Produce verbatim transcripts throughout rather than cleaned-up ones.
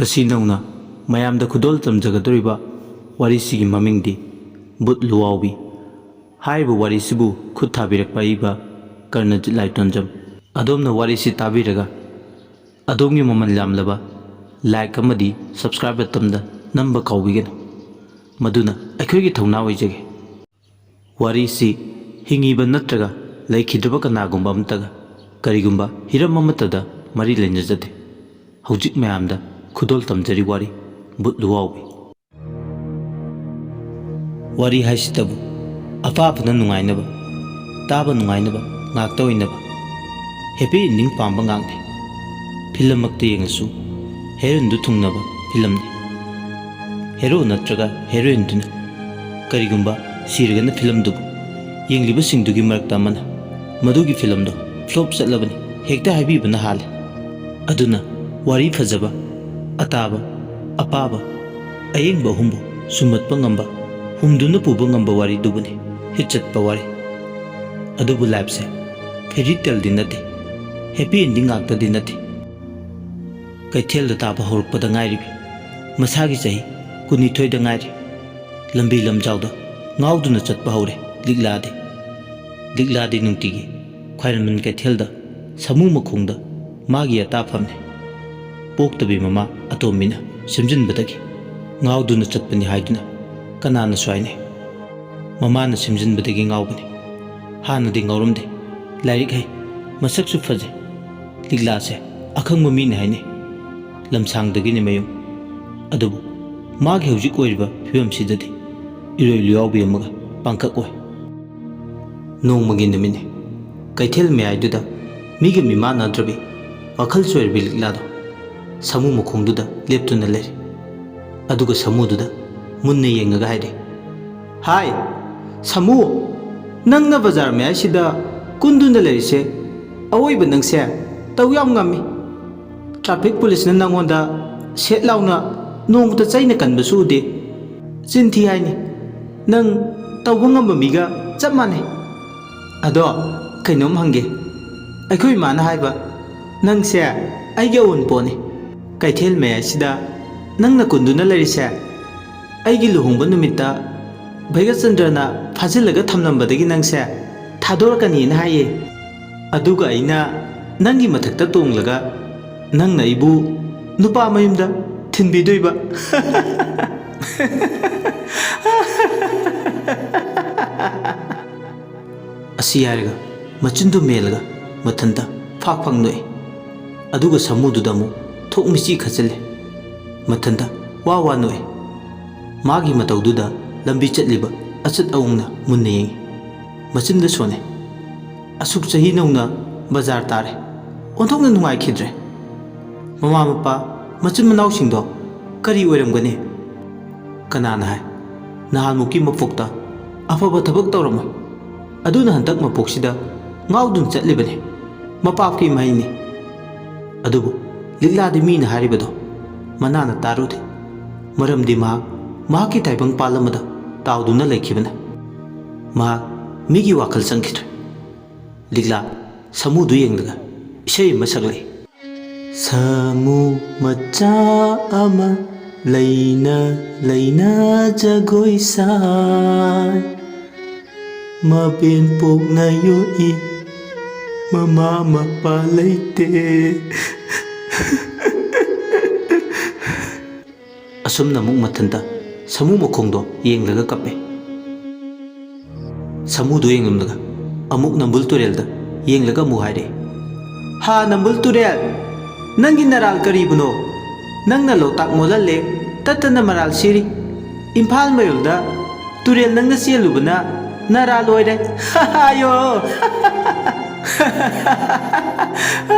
ꯉꯁꯤ ꯅꯧꯅ ꯃꯌꯥꯝꯗ ꯈꯨꯗꯣꯜ ꯇꯝꯖꯒꯗꯧꯔꯤꯕ ꯋꯥꯔꯤꯁꯤꯒꯤ ꯃꯃꯤꯡꯗꯤ ꯕꯨꯠ ꯂꯨꯋꯥꯎꯕꯤ꯫ ꯍꯥꯏꯔꯤꯕ ꯋꯥꯔꯤꯁꯤꯕꯨ ꯈꯨꯠ ꯊꯥꯕꯤꯔꯛꯄ ꯑꯏꯕ ꯀꯔꯅꯖꯤꯠ ꯂꯥꯏꯇꯣꯟꯖꯝ꯫ ꯑꯗꯣꯝꯅ ꯋꯥꯔꯤꯁꯤ ꯇꯥꯕꯤꯔꯒ ꯑꯗꯣꯝꯒꯤ ꯃꯃꯜ ꯌꯥꯝꯂꯕ like ꯑꯃꯗꯤ subscribe buttonꯗ ꯅꯝꯕ ꯀꯥꯎꯕꯤꯒꯅꯨ꯫ ꯃꯗꯨꯅ ꯑꯩꯈꯣꯏꯒꯤ ꯊꯧꯅꯥ ꯑꯣꯏꯖꯒꯦ꯫ ꯋꯥꯔꯤꯁꯤ ꯍꯤꯡꯉꯤꯕ ꯅꯠꯇ꯭ꯔꯒ ꯂꯩꯈꯤꯗ꯭ꯔꯕ ꯀꯅꯥꯒꯨꯝꯕ ꯑꯃꯠꯇꯒ, ꯀꯔꯤꯒꯨꯝꯕ ꯍꯤꯔꯝ ꯑꯃꯠꯇꯗ ꯃꯔꯤ ꯂꯩꯅꯖꯗꯦ꯫ ꯍꯧꯖꯤꯛ ꯃꯌꯥꯝꯗ ꯈꯨꯗꯣꯜ ꯇꯝꯖꯔꯤ ꯋꯥꯔꯤ ꯕꯨꯠ ꯂꯨꯋꯥꯎꯕꯤ꯫ ꯋꯥꯔꯤ ꯍꯥꯏꯁꯤꯇꯕꯨ ꯑꯄꯥꯕꯅ ꯅꯨꯡꯉꯥꯏꯅꯕ, ꯇꯥꯕ ꯅꯨꯡꯉꯥꯏꯅꯕ ꯉꯥꯛꯇ ꯑꯣꯏꯅꯕ, happy ending ꯄꯥꯝꯕ ꯉꯥꯛꯅꯤ꯫ ꯐꯤꯂꯝꯃꯛꯇ ꯌꯦꯡꯂꯁꯨ heroineꯗꯨ ꯊꯨꯡꯅꯕ ꯐꯤꯂꯝꯅꯤ꯫ Hero ꯅꯠꯇ꯭ꯔꯒ heroineꯗꯨꯅ ꯀꯔꯤꯒꯨꯝꯕ ꯁꯤꯔꯒꯅ ꯐꯤꯂꯝꯗꯨꯕꯨ ꯌꯦꯡꯂꯤꯕꯁꯤꯡꯗꯨꯒꯤ ꯃꯔꯛꯇ ꯑꯃꯅ "ꯃꯗꯨꯒꯤ ꯐꯤꯂꯝꯗꯣ flop ꯆꯠꯂꯕꯅꯤ" ꯍꯦꯛꯇ ꯍꯥꯏꯕꯤꯕꯅ ꯍꯥꯜꯂꯤ꯫ ꯑꯗꯨꯅ ꯋꯥꯔꯤ ꯐꯖꯕ, ꯑꯇꯥꯕ, ꯑꯄꯥꯕ, ꯑꯌꯦꯡꯕ ꯑꯍꯨꯝꯕꯨ ꯁꯨꯝꯃꯠꯄ ꯉꯝꯕ, ꯍꯨꯝꯗꯨꯅ ꯄꯨꯕ ꯉꯝꯕ ꯋꯥꯔꯤꯗꯨꯕꯨꯅꯤ hit ꯆꯠꯄ ꯋꯥꯔꯤ꯫ ꯑꯗꯨꯕꯨ lifeꯁꯦ fairy taleꯗꯤ ꯅꯠꯇꯦ, happy ending ꯉꯥꯛꯇꯗꯤ ꯅꯠꯇꯦ꯫ ꯀꯩꯊꯦꯜꯗ ꯇꯥꯕ ꯍꯧꯔꯛꯄꯗ ꯉꯥꯏꯔꯤꯕꯤ ꯃꯁꯥꯒꯤ ꯆꯍꯤ ꯀꯨꯟꯅꯤꯊꯣꯏꯗ ꯉꯥꯏꯔꯤ꯫ ꯂꯝꯕꯤ ꯂꯝꯖꯥꯎꯗ ꯉꯥꯎꯗꯨꯅ ꯆꯠꯄ ꯍꯧꯔꯦ ꯂꯤꯛꯂꯥꯗꯤ꯫ ꯂꯤꯛꯂꯥꯗꯤ ꯅꯨꯡꯇꯤꯒꯤ ꯈ꯭ꯋꯥꯏꯔꯝꯕꯟ ꯀꯩꯊꯦꯜꯗ ꯁꯥꯃꯨ ꯃꯈꯣꯡꯗ ꯃꯥꯒꯤ ꯑꯇꯥꯐꯝꯅꯤ꯫ ꯄꯣꯛꯇꯕꯤ ꯃꯃꯥ ꯑꯇꯣꯝꯕꯤꯅ ꯁꯦꯝꯖꯤꯟꯕꯗꯒꯤ ꯉꯥꯎꯗꯨꯅ ꯆꯠꯄꯅꯤ ꯍꯥꯏꯗꯨꯅ ꯀꯅꯥꯅꯁꯨ ꯍꯥꯏꯅꯩ꯫ ꯃꯃꯥꯅ ꯁꯦꯝꯖꯤꯟꯕꯗꯒꯤ ꯉꯥꯎꯕꯅꯤ꯫ ꯍꯥꯟꯅꯗꯤ ꯉꯥꯎꯔꯝꯗꯦ꯫ ꯂꯥꯏꯔꯤꯛ ꯍꯩ, ꯃꯁꯛꯁꯨ ꯐꯖꯩ꯫ ꯂꯤꯛꯂꯥꯁꯦ ꯑꯈꯪꯕ ꯃꯤꯅ ꯍꯥꯏꯅꯩ, ꯂꯝꯁꯥꯡꯗꯒꯤꯅꯤ ꯃꯌꯨꯝ꯫ ꯑꯗꯨꯕꯨ ꯃꯥꯒꯤ ꯍꯧꯖꯤꯛ ꯑꯣꯏꯔꯤꯕ ꯐꯤꯕꯝꯁꯤꯗꯗꯤ ꯏꯔꯣꯏ ꯂꯨꯌꯥꯎꯕꯤ ꯑꯃꯒ ꯄꯥꯡꯀꯛ ꯑꯣꯏ꯫ ꯅꯣꯡꯃꯒꯤ ꯅꯨꯃꯤꯠꯅꯤ꯫ ꯀꯩꯊꯦꯜ ꯃꯌꯥꯏꯗꯨꯗ ꯃꯤꯒ ꯃꯤꯃꯥꯟꯅꯗ꯭ꯔꯕꯤ, ꯋꯥꯈꯜ ꯆꯣꯏꯔꯕꯤ ꯂꯤꯛꯂꯥꯗꯣ ꯁꯥꯃꯨ ꯃꯈꯣꯡꯗꯨꯗ ꯂꯦꯞꯇꯨꯅ ꯂꯩꯔꯤ꯫ ꯑꯗꯨꯒ ꯁꯥꯃꯨꯗꯨꯗ ꯃꯨꯟꯅ ꯌꯦꯡꯉꯒ ꯍꯥꯏꯔꯦ꯫ "ꯍꯥꯏ, ꯁꯥꯃꯨ, ꯅꯪꯅ ꯕꯖꯥꯔ ꯃꯌꯥꯏꯁꯤꯗ ꯀꯨꯟꯗꯨꯅ ꯂꯩꯔꯤꯁꯦ, ꯑꯋꯣꯏꯕ ꯅꯪꯁꯦ ꯇꯧ ꯌꯥꯝ ꯉꯝꯃꯤ꯫ ꯇ꯭ꯔꯥꯐꯤꯛ ꯄꯨꯂꯤꯁꯅ ꯅꯪꯉꯣꯟꯗ ꯁꯦꯠ ꯂꯥꯎꯅ ꯅꯣꯡꯃꯇ ꯆꯩꯅ ꯀꯟꯕꯁꯨ ꯎꯗꯦ꯫ ꯆꯤꯟ ꯊꯤ ꯍꯥꯏꯅꯤ, ꯅꯪ ꯇꯧꯕ ꯉꯝꯕ ꯃꯤꯒ ꯆꯞ ꯃꯥꯟꯅꯩ꯫ ꯑꯗꯣ ꯀꯩꯅꯣꯝ ꯍꯪꯒꯦ, ꯑꯩꯈꯣꯏ ꯏꯃꯥꯅ ꯍꯥꯏꯕ ꯅꯪꯁꯦ ꯑꯩꯒꯤ ꯑꯋꯨꯟꯄꯣꯠꯅꯤ꯫ ꯀꯩꯊꯦꯜ ꯃꯌꯥꯏꯁꯤꯗ ꯅꯪꯅ ꯀꯨꯟꯗꯨꯅ ꯂꯩꯔꯤꯁꯦ, ꯑꯩꯒꯤ ꯂꯨꯍꯣꯡꯕ ꯅꯨꯃꯤꯠꯇ ꯚꯩꯒꯆꯟꯗ꯭ꯔꯅ ꯐꯥꯖꯤꯜꯂꯒ ꯊꯝꯂꯝꯕꯗꯒꯤ ꯅꯪꯁꯦ ꯊꯥꯗꯣꯔꯛꯀꯅꯤꯅ ꯍꯥꯏꯌꯦ꯫ ꯑꯗꯨꯒ ꯑꯩꯅ ꯅꯪꯒꯤ ꯃꯊꯛꯇ ꯇꯣꯡꯂꯒ ꯅꯪꯅ ꯑꯩꯕꯨ ꯅꯨꯄꯥ ꯃꯌꯨꯝꯗ ꯊꯤꯟꯕꯤꯗꯣꯏꯕ꯫" ꯑꯁꯤ ꯍꯥꯏꯔꯒ ꯃꯆꯤꯟꯗꯨ ꯃꯦꯜꯂꯒ ꯃꯊꯟꯇ ꯐꯥꯛ ꯐꯥꯛ ꯅꯣꯛꯏ꯫ ꯑꯗꯨꯒ ꯁꯥꯃꯨꯗꯨꯗ ꯑꯃꯨꯛ ꯊꯣꯛ ꯃꯤꯆꯤ ꯈꯠꯆꯤꯜꯂꯦ꯫ ꯃꯊꯟꯇ ꯋꯥ ꯋꯥ ꯅꯣꯛꯏ꯫ ꯃꯥꯒꯤ ꯃꯇꯧꯗꯨꯗ ꯂꯝꯕꯤ ꯆꯠꯂꯤꯕ ꯑꯆꯠ ꯑꯋꯣꯡꯅ ꯃꯨꯟꯅ ꯌꯦꯡꯏ꯫ ꯃꯆꯤꯟꯗ ꯁꯣꯟꯅꯩ꯫ ꯑꯁꯨꯛ ꯆꯍꯤ ꯅꯧꯅ ꯕꯖꯥꯔ ꯇꯥꯔꯦ꯫ ꯑꯣꯟꯊꯣꯛꯅ ꯅꯨꯡꯉꯥꯏꯈꯤꯗ꯭ꯔꯦ꯫ ꯃꯃꯥ ꯃꯄꯥ, ꯃꯆꯤꯟ ꯃꯅꯥꯎꯁꯤꯡꯗꯣ ꯀꯔꯤ ꯑꯣꯏꯔꯝꯒꯅꯤ? ꯀꯅꯥꯅ ꯍꯥꯏ? ꯅꯍꯥꯟꯃꯨꯛꯀꯤ ꯃꯄꯣꯛꯇ ꯑꯐꯕ ꯊꯕꯛ ꯇꯧꯔꯝꯃꯣꯏ꯫ ꯑꯗꯨꯅ ꯍꯟꯗꯛ ꯃꯄꯣꯛꯁꯤꯗ ꯉꯥꯎꯗꯨꯅ ꯆꯠꯂꯤꯕꯅꯤ꯫ ꯃꯄꯥꯞꯀꯤ ꯃꯍꯩꯅꯤ꯫ ꯑꯗꯨꯕꯨ ꯂꯤꯛꯂꯥꯗꯤ ꯃꯤꯅ ꯍꯥꯏꯔꯤꯕꯗꯣ ꯃꯅꯥꯅ ꯇꯥꯔꯨꯗꯦ꯫ ꯃꯔꯝꯗꯤ ꯃꯍꯥꯛ ꯃꯍꯥꯛꯀꯤ ꯇꯥꯏꯕꯪ ꯄꯥꯜ ꯑꯃꯗ ꯇꯥꯎꯗꯨꯅ ꯂꯩꯈꯤꯕꯅ ꯃꯍꯥꯛ ꯃꯤꯒꯤ ꯋꯥꯈꯜ ꯆꯪꯈꯤꯗ꯭ꯔꯦ꯫ ꯂꯤꯛꯂꯥ ꯁꯥꯃꯨꯗꯨ ꯌꯦꯡꯂꯒ ꯏꯁꯩ ꯑꯃ ꯁꯛꯂꯛꯏ꯫ ꯁꯥꯃꯨ ꯃꯆꯥ ꯑꯃ ꯂꯩꯅ ꯂꯩꯅ ꯖꯒꯣꯏ ꯁꯥꯏ꯫ ꯃꯄꯦꯟ ꯄꯣꯛꯅ ꯌꯣꯛꯏ, ꯃꯃꯥ ꯃꯄꯥ ꯂꯩꯇꯦ꯫ ꯑꯁꯨꯝꯅ ꯑꯃꯨꯛ ꯃꯊꯟꯇ ꯁꯥꯃꯨ ꯃꯈꯣꯡꯗꯣ ꯌꯦꯡꯂꯒ ꯀꯞꯄꯦ꯫ ꯁꯥꯃꯨꯗꯣ ꯌꯦꯡꯂꯝꯂꯒ ꯑꯃꯨꯛ ꯅꯝꯕꯨꯜ ꯇꯨꯔꯦꯜꯗ ꯌꯦꯡꯂꯒ ꯑꯃꯨꯛ ꯍꯥꯏꯔꯛꯑꯦ, "ꯍꯥ, ꯅꯝꯕꯨꯜ ꯇꯨꯔꯦꯜ, ꯅꯪꯒꯤ ꯅꯔꯥꯜ ꯀꯔꯤꯕꯨꯅꯣ? ꯅꯪꯅ ꯂꯣꯛꯇꯥꯛ ꯃꯣꯠꯍꯜꯂꯦ, ꯇꯠꯇꯅ ꯃꯔꯥꯜ ꯁꯤꯔꯤ꯫ ꯏꯝꯐꯥꯜ ꯃꯌꯣꯜꯗ ꯇꯨꯔꯦꯜ ꯅꯪꯅ ꯆꯦꯜꯂꯨꯕꯅ ꯅꯔꯥꯜ ꯑꯣꯏꯔꯦ꯫" ꯑꯌꯣ!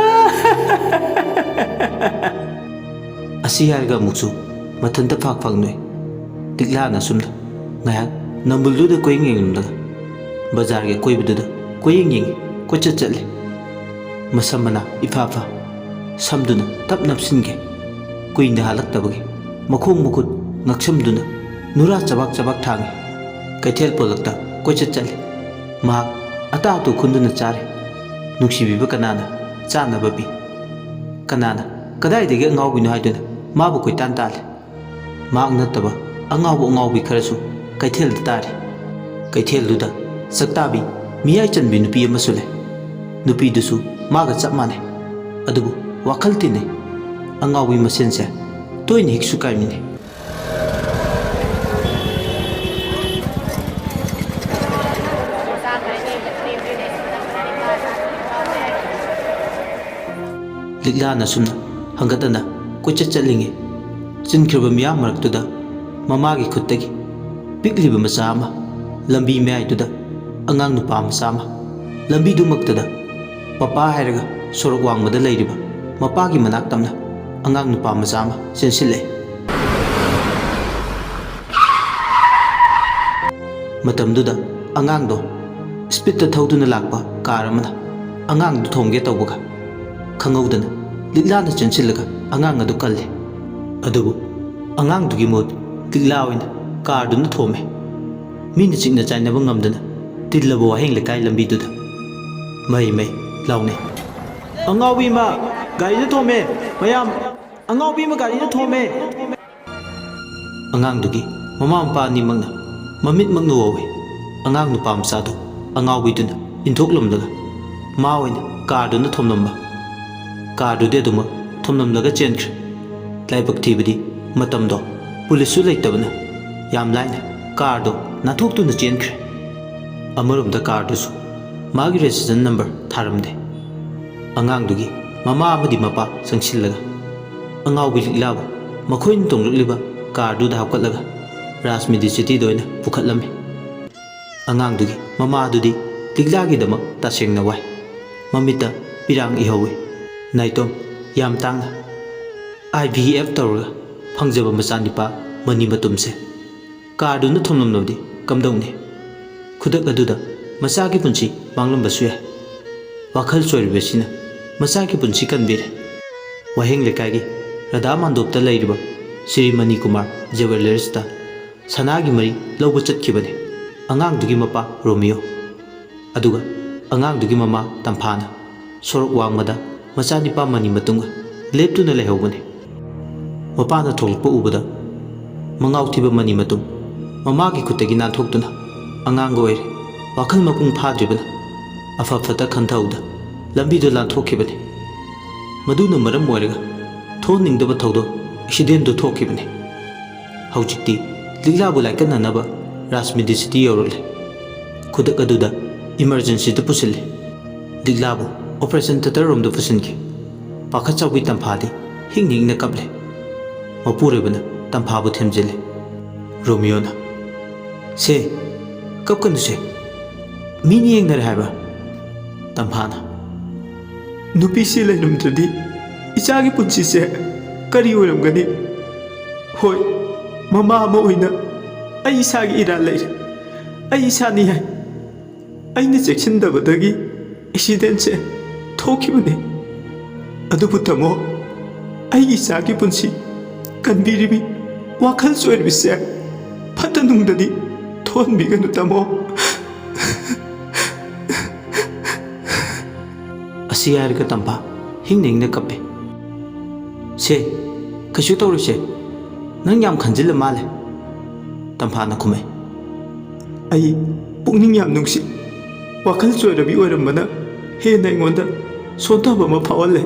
ꯑꯁꯤ ꯍꯥꯏꯔꯒ ꯑꯃꯨꯛꯁꯨ ꯃꯊꯟꯇ ꯐꯥꯛ ꯐꯥꯛ ꯅꯣꯛꯏ꯫ ꯂꯤꯛꯂꯥꯅ ꯑꯁꯨꯝꯅ ꯉꯥꯏꯍꯥꯛ ꯅꯝꯕꯨꯜꯗꯨꯗ ꯀꯣꯏꯌꯦꯡ ꯌꯦꯡꯂꯝꯂꯒ ꯕꯖꯥꯔꯒꯤ ꯑꯀꯣꯏꯕꯗꯨꯗ ꯀꯣꯏꯌꯦꯡ ꯌꯦꯡꯉꯤ, ꯀꯣꯏꯆꯠ ꯆꯠꯂꯤ꯫ ꯃꯁꯝ ꯃꯅꯥ ꯏꯐꯥ ꯐꯥ ꯁꯝꯗꯨꯅ ꯇꯞ ꯅꯞꯁꯤꯟꯒꯦ꯫ ꯀꯨꯏꯅ ꯍꯜꯂꯛꯇꯕꯒꯤ ꯃꯈꯣꯡ ꯃꯈꯨꯠ ꯉꯛꯁꯝꯗꯨꯅ ꯅꯨꯔꯥ ꯆꯕꯥꯛ ꯆꯕꯥꯛ ꯊꯥꯡꯉꯤ꯫ ꯀꯩꯊꯦꯜ ꯄꯣꯂꯛꯇ ꯀꯣꯏꯆꯠ ꯆꯠꯂꯤ꯫ ꯃꯍꯥꯛ ꯑꯇꯥ ꯑꯇꯨ ꯈꯨꯟꯗꯨꯅ ꯆꯥꯔꯤ꯫ ꯅꯨꯡꯁꯤꯕꯤꯕ ꯀꯅꯥꯅ ꯆꯥꯅꯕ ꯄꯤ? ꯀꯅꯥꯅ ꯀꯗꯥꯏꯗꯒꯤ ꯑꯉꯥꯎꯕꯤꯅꯣ ꯍꯥꯏꯗꯨꯅ ꯃꯥꯕꯨ ꯀꯣꯏꯇꯥꯟ ꯇꯥꯜꯂꯤ꯫ ꯃꯍꯥꯛ ꯅꯠꯇꯕ ꯑꯉꯥꯎꯕ ꯑꯉꯥꯎꯕꯤ ꯈꯔꯁꯨ ꯀꯩꯊꯦꯜꯗ ꯇꯥꯔꯤ꯫ ꯀꯩꯊꯦꯜꯗꯨꯗ ꯆꯥꯛꯇꯥꯕꯤ, ꯃꯤꯌꯥꯏ ꯆꯟꯕꯤ ꯅꯨꯄꯤ ꯑꯃꯁꯨ ꯂꯩ꯫ ꯅꯨꯄꯤꯗꯨꯁꯨ ꯃꯥꯒ ꯆꯞ ꯃꯥꯟꯅꯩ꯫ ꯑꯗꯨꯕꯨ ꯋꯥꯈꯜ ꯇꯤꯟꯅꯩ꯫ ꯑꯉꯥꯎꯕꯤ ꯃꯁꯦꯟꯁꯦ ꯇꯣꯏꯅ ꯍꯤꯛꯁꯨ ꯀꯥꯏꯃꯤꯟꯅꯩ꯫ ꯂꯤꯛꯂꯥꯅ ꯁꯨꯝꯅ ꯍꯪꯒꯠꯇꯅ ꯀꯣꯏꯆꯠ ꯆꯠꯂꯤꯉꯩ, ꯆꯤꯟꯈ꯭ꯔꯕ ꯃꯤꯌꯥꯝ ꯃꯔꯛꯇꯨꯗ ꯃꯃꯥꯒꯤ ꯈꯨꯠꯇꯒꯤ ꯄꯤꯛꯂꯤꯕ ꯃꯆꯥ ꯑꯃ, ꯂꯝꯕꯤ ꯃꯌꯥꯏꯗꯨꯗ ꯑꯉꯥꯡ ꯅꯨꯄꯥ ꯃꯆꯥ ꯑꯃ, ꯂꯝꯕꯤꯗꯨꯃꯛꯇꯗ ꯄꯄꯥ ꯍꯥꯏꯔꯒ ꯁꯣꯔꯣꯛ ꯋꯥꯡꯃꯗ ꯂꯩꯔꯤꯕ ꯃꯄꯥꯒꯤ ꯃꯅꯥꯛ ꯇꯝꯅ ꯑꯉꯥꯡ ꯅꯨꯄꯥ ꯃꯆꯥ ꯑꯃ ꯆꯦꯟꯁꯤꯜꯂꯛꯏ꯫ ꯃꯇꯝꯗꯨꯗ ꯑꯉꯥꯡꯗꯣ ꯁ꯭ꯄꯤꯠꯇ ꯊꯧꯗꯨꯅ ꯂꯥꯛꯄ ꯀꯥꯔ ꯑꯃꯅ ꯑꯉꯥꯡꯗꯨ ꯊꯣꯝꯒꯦ ꯇꯧꯕꯒ, ꯈꯪꯍꯧꯗꯅ ꯂꯤꯛꯂꯥꯅ ꯆꯦꯟꯁꯤꯜꯂꯒ ꯑꯉꯥꯡ ꯑꯗꯨ ꯀꯜꯂꯤ꯫ ꯑꯗꯨꯕꯨ ꯑꯉꯥꯡꯗꯨꯒꯤ ꯃꯍꯨꯠ ꯂꯤꯛꯂꯥ ꯑꯣꯏꯅ ꯀꯥꯔꯗꯨꯅ ꯊꯣꯝꯃꯦ꯫ ꯃꯤꯅ ꯆꯤꯛꯅ ꯆꯥꯏꯅꯕ ꯉꯝꯗꯅ ꯇꯤꯜꯂꯕ ꯋꯥꯍꯦꯡ ꯂꯩꯀꯥꯏ ꯂꯝꯕꯤꯗꯨꯗ ꯃꯩ ꯃꯩ ꯂꯥꯎꯅꯩ꯫ "ꯑꯉꯥꯎꯕꯤ ꯑꯃ ꯒꯥꯔꯤꯗ ꯊꯣꯝꯃꯦ! ꯃꯌꯥꯝ, ꯑꯉꯥꯎꯕꯤ ꯑꯃ ꯒꯥꯔꯤꯗ ꯊꯣꯝꯃꯦ!" ꯑꯉꯥꯡꯗꯨꯒꯤ ꯃꯃꯥ ꯃꯄꯥ ꯑꯅꯤꯃꯛꯅ ꯃꯃꯤꯠꯃꯛꯅ ꯎꯍꯧꯏ꯫ ꯑꯉꯥꯡ ꯅꯨꯄꯥ ꯃꯆꯥꯗꯨ ꯑꯉꯥꯎꯕꯤꯗꯨꯅ ꯏꯟꯊꯣꯛꯂꯝꯂꯒ ꯃꯥ ꯑꯣꯏꯅ ꯀꯥꯔꯗꯨꯅ ꯊꯣꯝꯂꯝꯕ꯫ ꯀꯥꯔꯗꯨꯗꯤ ꯑꯗꯨꯃꯛ ꯊꯣꯝꯂꯝꯂꯒ ꯆꯦꯟꯈ꯭ꯔꯦ꯫ ꯂꯥꯏꯕꯛ ꯊꯤꯕꯗꯤ ꯃꯇꯝꯗꯣ ꯄꯨꯂꯤꯁꯁꯨ ꯂꯩꯇꯕꯅ ꯌꯥꯝ ꯂꯥꯏꯅ ꯀꯥꯔꯗꯣ ꯅꯥꯟꯊꯣꯛꯇꯨꯅ ꯆꯦꯟꯈ꯭ꯔꯦ꯫ ꯑꯃꯔꯣꯝꯗ ꯀꯥꯔꯗꯨꯁꯨ ꯃꯥꯒꯤ ꯔꯦꯖꯤꯁꯇ꯭ꯔꯦꯁꯟ ꯅꯝꯕꯔ ꯊꯥꯔꯝꯗꯦ꯫ ꯑꯉꯥꯡꯗꯨꯒꯤ ꯃꯃꯥ ꯑꯃꯗꯤ ꯃꯄꯥ ꯆꯪꯁꯤꯜꯂꯒ ꯑꯉꯥꯎꯕꯤ ꯂꯤꯛꯂꯥꯕꯨ ꯃꯈꯣꯏꯅ ꯇꯣꯡꯂꯛꯂꯤꯕ ꯀꯥꯔꯗꯨꯗ ꯍꯥꯞꯀꯠꯂꯒ ꯔꯥꯖ ꯃꯦꯗꯤꯁꯤꯇꯤꯗ ꯑꯣꯏꯅ ꯄꯨꯈꯠꯂꯝꯃꯤ꯫ ꯑꯉꯥꯡꯗꯨꯒꯤ ꯃꯃꯥ ꯑꯗꯨꯗꯤ ꯂꯤꯛꯂꯥꯒꯤꯗꯃꯛ ꯇꯁꯦꯡꯅ ꯋꯥꯏ꯫ ꯃꯃꯤꯠꯇ ꯄꯤꯔꯥꯡ ꯏꯍꯧꯏ꯫ ꯅꯥꯏꯇꯣꯝ ꯌꯥꯝ ꯇꯥꯡꯅ ꯑꯥꯏ ꯚꯤ ꯑꯦꯐ ꯇꯧꯔꯒ ꯐꯪꯖꯕ ꯃꯆꯥꯅꯤꯄꯥ ꯃꯅꯤ ꯃꯇꯨꯝꯁꯦ ꯀꯥꯔꯗꯨꯅ ꯊꯣꯝꯂꯝꯂꯕꯗꯤ ꯀꯝꯗꯧꯅꯤ? ꯈꯨꯗꯛ ꯑꯗꯨꯗ ꯃꯆꯥꯒꯤ ꯄꯨꯟꯁꯤ ꯃꯥꯡꯂꯝꯕꯁꯨ ꯌꯥꯏ꯫ ꯋꯥꯈꯜ ꯆꯣꯏꯔꯤꯕꯁꯤꯅ ꯃꯆꯥꯒꯤ ꯄꯨꯟꯁꯤ ꯀꯟꯕꯤꯔꯦ꯫ ꯋꯥꯍꯦꯡ ꯂꯩꯀꯥꯏꯒꯤ ꯔꯥꯙꯥ ꯃꯥꯟꯗꯣꯞꯇ ꯂꯩꯔꯤꯕ ꯁ꯭ꯔꯤ ꯃꯅꯤ ꯀꯨꯃꯥꯔ ꯖꯨꯋꯦꯂꯔꯁꯇ ꯁꯅꯥꯒꯤ ꯃꯔꯤ ꯂꯧꯕ ꯆꯠꯈꯤꯕꯅꯤ ꯑꯉꯥꯡꯗꯨꯒꯤ ꯃꯄꯥ ꯔꯣꯃꯤꯌꯣ꯫ ꯑꯗꯨꯒ ꯑꯉꯥꯡꯗꯨꯒꯤ ꯃꯃꯥ ꯇꯝꯐꯥꯅ ꯁꯣꯔꯣꯛ ꯋꯥꯡꯃꯗ ꯃꯆꯥꯅꯤꯄꯥ ꯃꯅꯤ ꯃꯇꯨꯡꯒ ꯂꯦꯞꯇꯨꯅ ꯂꯩꯍꯧꯕꯅꯤ꯫ ꯃꯄꯥꯅ ꯊꯣꯛꯂꯛꯄ ꯎꯕꯗ ꯃꯉꯥꯎ ꯊꯤꯕ ꯃꯅꯤ ꯃꯇꯨꯡ ꯃꯃꯥꯒꯤ ꯈꯨꯠꯇꯒꯤ ꯅꯥꯟꯊꯣꯛꯇꯨꯅ ꯑꯉꯥꯡꯒ ꯑꯣꯏꯔꯦ꯫ ꯋꯥꯈꯜ ꯃꯄꯨꯡ ꯐꯥꯗ꯭ꯔꯤꯕꯅ ꯑꯐ ꯐꯠꯇ ꯈꯟꯊꯍꯧꯗ ꯂꯝꯕꯤꯗ ꯂꯥꯟꯊꯣꯛꯈꯤꯕꯅꯤ꯫ ꯃꯗꯨꯅ ꯃꯔꯝ ꯑꯣꯏꯔꯒ ꯊꯣꯛꯍꯟꯅꯤꯡꯗꯕ ꯊꯧꯗꯣꯛ ꯑꯦꯛꯁꯤꯗꯦꯟꯗꯨ ꯊꯣꯛꯈꯤꯕꯅꯤ꯫ ꯍꯧꯖꯤꯛꯇꯤ ꯂꯤꯛꯂꯥꯕꯨ ꯂꯥꯏꯀꯠꯅꯅꯕ ꯔꯥꯖꯃꯤꯗꯤ ꯁꯤꯇꯤ ꯌꯧꯔꯛꯂꯦ꯫ ꯈꯨꯗꯛ ꯑꯗꯨꯗ ꯏꯃꯔꯖꯦꯟꯁꯤꯗ ꯄꯨꯁꯤꯜꯂꯦ꯫ ꯂꯤꯛꯂꯥꯕꯨ ꯑꯣꯄꯔꯦꯁꯟ ꯊꯤꯌꯦꯇꯔ ꯔꯣꯝꯗ ꯄꯨꯁꯤꯟꯈꯤ꯫ ꯄꯥꯈꯠ ꯆꯥꯎꯕꯤ ꯇꯝꯐꯥꯗꯤ ꯍꯤꯡꯅ ꯍꯤꯡꯅ ꯀꯞꯂꯦ꯫ ꯃꯄꯨꯔꯣꯏꯕꯅ ꯇꯝꯐꯥꯕꯨ ꯊꯦꯝꯖꯤꯜꯂꯦ꯫ ꯔꯣꯃꯤꯌꯣꯅ, "ꯁꯦ, ꯀꯞꯀꯅꯨꯁꯦ꯫ ꯃꯤꯅ ꯌꯦꯡꯅꯔꯦ ꯍꯥꯏꯕ?" ꯇꯝꯐꯥꯅ, "ꯅꯨꯄꯤꯁꯤ ꯂꯩꯔꯝꯗ꯭ꯔꯗꯤ ꯏꯆꯥꯒꯤ ꯄꯨꯟꯁꯤꯁꯦ ꯀꯔꯤ ꯑꯣꯏꯔꯝꯒꯅꯤ? ꯍꯣꯏ, ꯃꯃꯥ ꯑꯃ ꯑꯣꯏꯅ ꯑꯩ ꯏꯁꯥꯒꯤ ꯏꯔꯥꯜ ꯂꯩꯔꯦ꯫ ꯑꯩ ꯏꯁꯥꯅꯤ ꯍꯥꯏ꯫ ꯑꯩꯅ ꯆꯦꯛꯁꯤꯟꯗꯕꯗꯒꯤ ꯑꯦꯛꯁꯤꯗꯦꯟꯁꯦ ꯊꯣꯛꯈꯤꯕꯅꯦ꯫ ꯑꯗꯨꯕꯨ ꯇꯥꯃꯣ, ꯑꯩꯒꯤ ꯏꯆꯥꯒꯤ ꯄꯨꯟꯁꯤ ꯀꯟꯕꯤꯔꯤꯕꯤ ꯋꯥꯈꯜ ꯆꯣꯏꯔꯤꯕꯤꯁꯦ ꯐꯠꯇ ꯅꯨꯡꯗꯗꯤ ꯊꯣꯛꯍꯟꯕꯤꯒꯅꯨ ꯇꯥꯃꯣ꯫" ꯑꯁꯤ ꯍꯥꯏꯔꯒ ꯇꯝꯐꯥ ꯍꯤꯡꯅ ꯍꯤꯡꯅ ꯀꯞꯄꯦ꯫ "ꯁꯦ, ꯀꯩꯁꯨ ꯇꯧꯔꯣꯏꯁꯦ꯫ ꯅꯪ ꯌꯥꯝ ꯈꯟꯖꯤꯜꯂ ꯃꯥꯜꯂꯦ꯫" ꯇꯝꯐꯥꯅ ꯈꯨꯝꯃꯦ꯫ "ꯑꯩ ꯄꯨꯛꯅꯤꯡ ꯌꯥꯝ ꯅꯨꯡꯁꯤ꯫ ꯋꯥꯈꯜ ꯆꯣꯏꯔꯕꯤ ꯑꯣꯏꯔꯝꯕꯅ ꯍꯦꯟꯅ ꯑꯩꯉꯣꯟꯗ ꯁꯣꯟꯊꯕ ꯑꯃ ꯐꯥꯎꯍꯜꯂꯦ꯫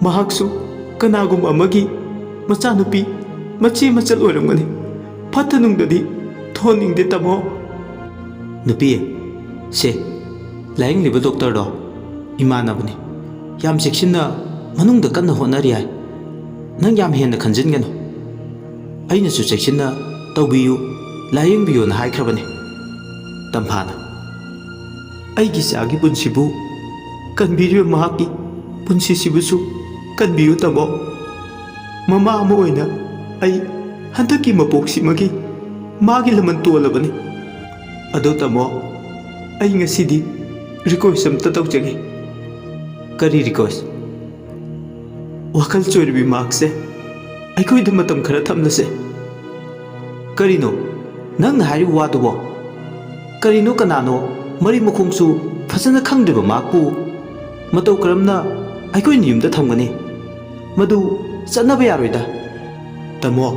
ꯃꯍꯥꯛꯁꯨ ꯀꯅꯥꯒꯨꯝꯕ ꯑꯃꯒꯤ ꯃꯆꯥꯅꯨꯄꯤ, ꯃꯆꯦ ꯃꯆꯜ ꯑꯣꯏꯔꯝꯒꯅꯤ꯫ ꯐꯠꯇ ꯅꯨꯡꯗꯗꯤ ꯊꯣꯟꯅꯤꯡꯗꯦ ꯇꯥꯃꯣ꯫" "ꯅꯨꯄꯤ, ꯁꯦ, ꯂꯥꯌꯦꯡꯂꯤꯕ ꯗꯣꯛꯇꯔꯗꯣ ꯏꯃꯥꯟꯅꯕꯅꯤ꯫ ꯌꯥꯝ ꯆꯦꯛꯁꯤꯟꯅ ꯃꯅꯨꯡꯗ ꯀꯟꯅ ꯍꯣꯠꯅꯔꯤ ꯍꯥꯏ꯫ ꯅꯪ ꯌꯥꯝ ꯍꯦꯟꯅ ꯈꯟꯖꯤꯟꯒꯅꯨ꯫ ꯑꯩꯅꯁꯨ ꯆꯦꯛꯁꯤꯟꯅ ꯇꯧꯕꯤꯌꯨ, ꯂꯥꯌꯦꯡꯕꯤꯌꯨꯅ ꯍꯥꯏꯈ꯭ꯔꯕꯅꯤ꯫" ꯇꯝꯐꯥꯅ, "ꯑꯩꯒꯤ ꯏꯆꯥꯒꯤ ꯄꯨꯟꯁꯤꯕꯨ ꯀꯟꯕꯤꯔꯤꯕ ꯃꯍꯥꯛꯀꯤ ꯄꯨꯟꯁꯤꯁꯤꯕꯨꯁꯨ ꯀꯟꯕꯤꯌꯨ ꯇꯥꯃꯣ꯫ ꯃꯃꯥ ꯑꯃ ꯑꯣꯏꯅ ꯑꯩ ꯍꯟꯗꯛꯀꯤ ꯃꯄꯣꯛꯁꯤꯃꯒꯤ ꯃꯥꯒꯤ ꯂꯃꯟ ꯇꯣꯜꯂꯕꯅꯤ꯫ ꯑꯗꯣ ꯇꯥꯃꯣ, ꯑꯩ ꯉꯁꯤꯗꯤ ꯔꯤꯀ꯭ꯋꯦꯁ ꯑꯝꯇ ꯇꯧꯖꯒꯦ꯫ ꯀꯔꯤ ꯔꯤꯀ꯭ꯋꯦꯁ? ꯋꯥꯈꯜ ꯆꯣꯏꯔꯕꯤ ꯃꯍꯥꯛꯁꯦ ꯑꯩꯈꯣꯏꯗ ꯃꯇꯝ ꯈꯔ ꯊꯝꯂꯁꯦ꯫ ꯀꯔꯤꯅꯣ ꯅꯪꯅ ꯍꯥꯏꯔꯤꯕ ꯋꯥꯗꯨꯕꯣ? ꯀꯔꯤꯅꯣ, ꯀꯅꯥꯅꯣ? ꯃꯔꯤ ꯃꯈꯣꯡꯁꯨ ꯐꯖꯅ ꯈꯪꯗ꯭ꯔꯤꯕ ꯃꯍꯥꯛꯄꯨ ꯃꯇꯧ ꯀꯔꯝꯅ ꯑꯩꯈꯣꯏꯅ ꯌꯨꯝꯗ ꯊꯝꯒꯅꯤ? ꯃꯗꯨ ꯆꯠꯅꯕ ꯌꯥꯔꯣꯏꯗ꯫ ꯇꯥꯃꯣ,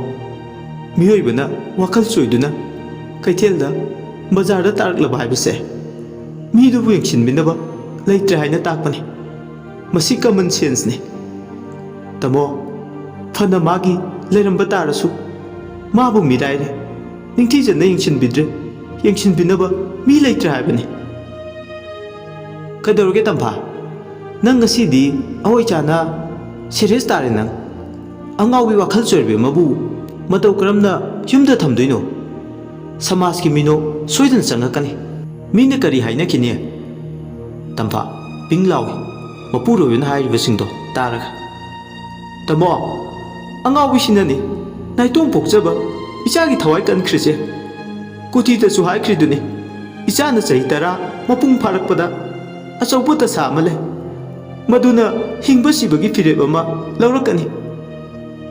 ꯃꯤꯑꯣꯏꯕꯅ ꯋꯥꯈꯜ ꯆꯣꯏꯗꯨꯅ ꯀꯩꯊꯦꯜꯗ, ꯕꯖꯥꯔꯗ ꯇꯥꯔꯛꯂꯕ ꯍꯥꯏꯕꯁꯦ ꯃꯤꯗꯨꯕꯨ ꯌꯦꯡꯁꯤꯟꯕꯤꯅꯕ ꯂꯩꯇ꯭ꯔꯦ ꯍꯥꯏꯅ ꯇꯥꯛꯄꯅꯤ꯫ ꯃꯁꯤ ꯀꯃꯟ ꯁꯦꯟꯁꯅꯤ꯫ ꯇꯥꯃꯣ, ꯐꯅ ꯃꯥꯒꯤ ꯂꯩꯔꯝꯕ ꯇꯥꯔꯁꯨ, ꯃꯥꯕꯨ ꯃꯤꯔꯥꯏꯔꯦ, ꯅꯤꯡꯊꯤꯖꯅ ꯌꯦꯡꯁꯤꯟꯕꯤꯗ꯭ꯔꯦ, ꯌꯦꯡꯁꯤꯟꯕꯤꯅꯕ ꯃꯤ ꯂꯩꯇ꯭ꯔꯦ ꯍꯥꯏꯕꯅꯤ꯫ ꯀꯩꯗꯧꯔꯒꯦ ꯇꯝꯐꯥ? ꯅꯪ ꯉꯁꯤꯗꯤ ꯑꯋꯣꯏ ꯆꯥꯅ ꯁꯦꯔꯤꯌꯁ ꯇꯥꯔꯦ ꯅꯪ꯫ ꯑꯉꯥꯎꯕꯤ ꯋꯥꯈꯜ ꯆꯣꯏꯔꯕꯤ ꯑꯃꯕꯨ ꯃꯇꯧ ꯀꯔꯝꯅ ꯌꯨꯝꯗ ꯊꯝꯗꯣꯏꯅꯣ? ꯁꯃꯥꯖꯀꯤ ꯃꯤꯅꯣꯛ ꯁꯣꯏꯗꯅ ꯆꯪꯉꯛꯀꯅꯤ꯫ ꯃꯤꯅ ꯀꯔꯤ ꯍꯥꯏꯅꯈꯤꯅꯤ? ꯇꯝꯐꯥ ꯄꯤꯡ ꯂꯥꯎꯏ, ꯃꯄꯨꯔꯣꯏꯕꯅ ꯍꯥꯏꯔꯤꯕꯁꯤꯡꯗꯣ ꯇꯥꯔꯒ꯫ ꯇꯥꯃꯣ, ꯑꯉꯥꯎꯕꯤꯁꯤꯅꯅꯤ ꯅꯥꯏꯇꯣꯝ ꯄꯣꯛꯆꯕ ꯏꯆꯥꯒꯤ ꯊꯋꯥꯏ ꯀꯟꯈ꯭ꯔꯤꯁꯦ꯫ ꯀꯨꯊꯤꯗꯁꯨ ꯍꯥꯏꯈ꯭ꯔꯤꯗꯨꯅꯤ, ꯏꯆꯥꯅ ꯆꯍꯤ ꯇꯔꯥ ꯃꯄꯨꯡ ꯐꯥꯔꯛꯄꯗ ꯑꯆꯧꯕ ꯗꯁꯥ ꯑꯃ ꯂꯩ, ꯃꯗꯨꯅ ꯍꯤꯡꯕ ꯁꯤꯕꯒꯤ ꯐꯤꯔꯦꯞ ꯑꯃ ꯂꯧꯔꯛꯀꯅꯤ꯫